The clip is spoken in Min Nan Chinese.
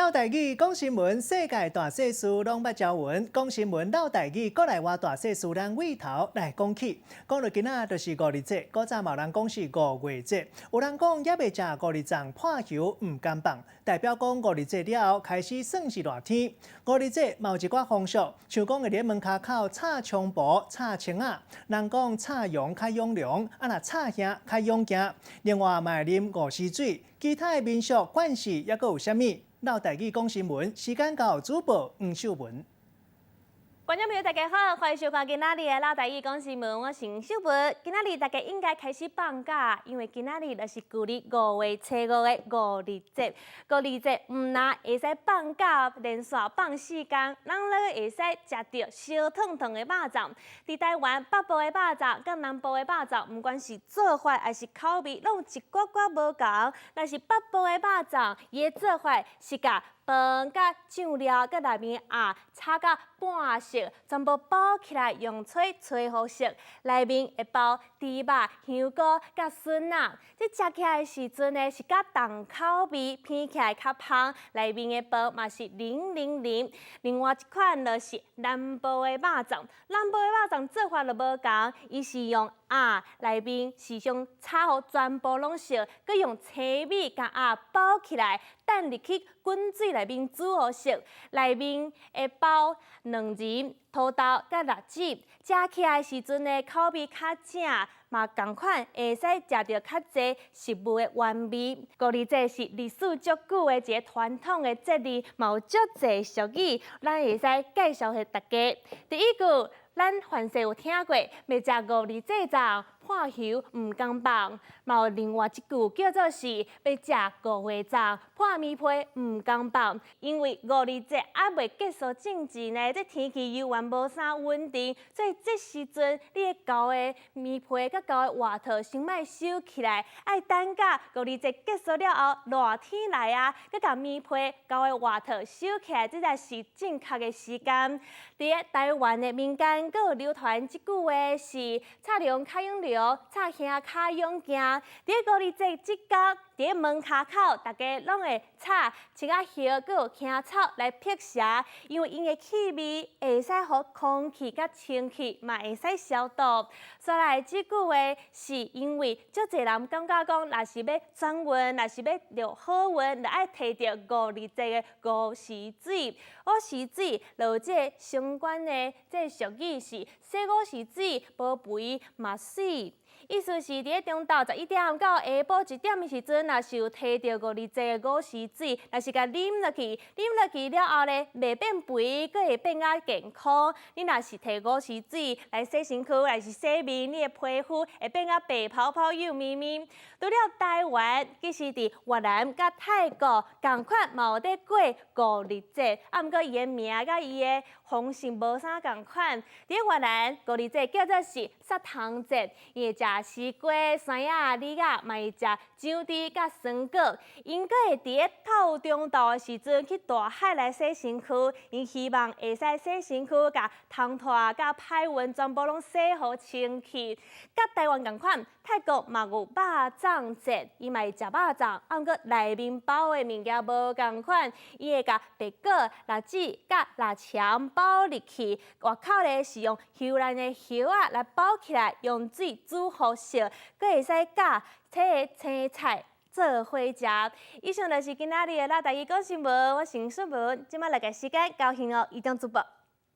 嘮台語講新聞，世界大細事攏捌招聞。講新聞嘮台語，國內外大細事咱對頭來講起。講到今仔就是五日節，古早嘛有人講是五月節，有人講猶未食五日粽破油毋甘放，代表講五日節了後開始算是熱天。五日節嘛有一寡風俗，像講會佇門跤口插菖蒲、插青仔，人講插羊較勇良，啊若插兄較勇健。另外嘛會啉午時水，其他的民俗慣勢猶閣有啥物？嘮台語講新聞，時間到，主播黃秀文。觀眾朋友，大家好，歡迎收看今仔日的嘮台語講新聞，我是黃秀文。今仔日大家應該開始放假，因為今仔日就是舊曆5月初5的五日節。五日節毋但會使放假，連續放4工，咱攏會使食著燒燙燙的肉粽。佇台灣北部的肉粽佮南部的肉粽，毋管是做法抑是口味，攏有一寡寡無仝。若是北部的肉粽，伊的做法是共飯佮醬料佮內面餡炒甲半熟，全部包起來，用炊炊予熟。內面會包豬肉、香菇佮筍仔。這食起來的時陣呢，是較重口味，闻起來較芳。內面的飯嘛是腍腍腍。另外一款就是南部的肉粽，南部的肉粽做法就無仝，伊是用餡內面是先炒予全部攏熟，閣用青米共餡包起來，等入去滾水內面煮予熟。內面會包卵仁、土豆佮栗子，食起來時陣呢，口味較正，嘛仝款會使食著較濟食物的原味。五日節是歷史足久的一个傳統的節日，嘛有足濟俗語，咱會使介紹予大家。第一句，咱凡勢有聽過，欲食五日節粽，破油毋甘放。嘛有另外一句叫做是欲食五月粽，破棉被毋甘放。因為五日節猶未結束進前呢，這天氣猶原無啥穩定，所以這時陣你的舊的棉被佮舊的外套先莫收起來，愛等到五日節結束了後，熱天來啊，閣共棉被、舊的外套收起來，這才是正確的時間。佇咧台灣的民間，閣有流傳這句話是：插龍較勇良，插兄較勇健。佇咧五日節這工，佇咧門跤口，大家攏會插青仔葉，閣有青草來辟邪，因為𪜶的氣味會使予空氣較清氣，嘛會使消毒。煞來這句話是因為足濟人感覺講，若是欲轉運，若是欲著好運，就愛提著五日節的午時水。午時水就有這个相關的這个俗語是：洗午時水，無肥嘛媠。意思是佇咧中晝11點到下晡1點的時陣，若是有提著五日節的午時水，若是共啉落去，啉落去了後咧，袂變肥，閣會變較健康。你若是提午時水來洗身軀，還是洗面，你的皮膚會變較白泡泡、幼咪咪。除了台灣，其實佇越南佮泰國仝款嘛有佇過五日節，啊，毋過伊的名佮伊的方式無啥仝款。佇越南，五日節叫做是殺蟲節，伊會食西瓜、山仔、李仔，嘛會食薑枝佮酸果。𪜶閣會佇咧透中晝的時陣去大海來洗身軀，𪜶希望會使洗身軀，共蟲蟥佮歹運全部攏洗予清氣。佮台灣仝款，泰國嘛有肉粽節，伊嘛會食肉粽，啊，毋過內面包的物件無仝款，伊會共白果、栗子佮臘腸包入去，外口咧是用香蘭的葉仔來包起來，用水煮予熟，閣會使佮切的青菜做伙食。以上就是今仔日的嘮台語講新聞，我是黃淑文，這擺來個時間交予移動主播。